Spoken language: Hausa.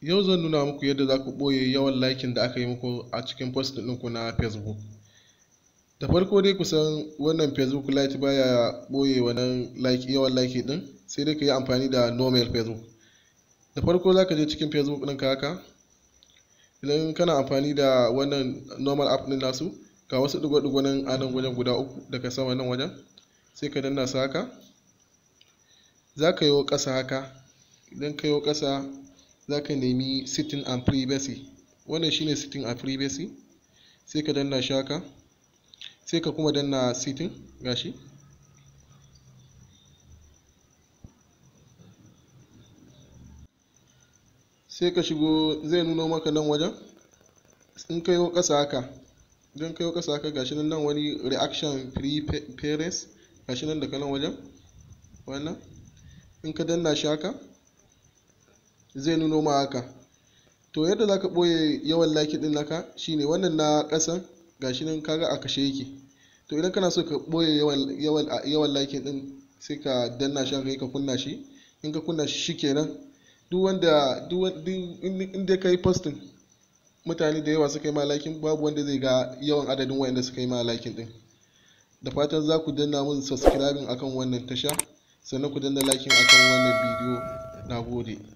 Yau zan nuna muku yadda za ku ɓoye yawan liking da aka yi muku a cikin post ɗinku na Facebook. Da farko dai kusan wannan Facebook Lite baya ɓoye wannan like, yawan like ɗin, sai dai ka yi amfani da normal Facebook. Da farko za ka je cikin Facebook ɗinka haka. Idan kana amfani da wannan normal app ɗin nasu, ga wasu ɗigo-ɗigo nan a nan wajen guda uku daga sama nan wajen, sai ka danna su haka. Za ka yo ƙasa haka. Idan ka yo ƙasa, za ka nemi setting and privacy. Wannan shine setting and privacy. Sai ka danna shi haka. Sai ka kuma danna setting gashi. Sai ka shigo, zai nuno maka nan wajen. In ka yo ƙasa haka, idan ka yo ƙasa haka gashi nan, nan wani reaction preference gashi nan daga nan wajen. Wannan in ka danna shi haka, zai nuno ma haka. To yadda za ka ɓoye yawan like ɗin naka shine wannan na ƙasan gashi nan, kaga a kashe yake. To idan kana so ka ɓoye yawan like ɗin, sai ka danna shi haka, ka kunna shi. In ka kunna shi shikenan, duk wanda duk in dai ka yi posting, mutane da yawa suka yi ma liking, babu wanda zai ga yawan adadin waɗanda suka yi ma liking ɗin. Da fatan za ku danna mun subscribing akan wannan tasha, sannan ku danna liking akan wannan bidiyo. Na gode.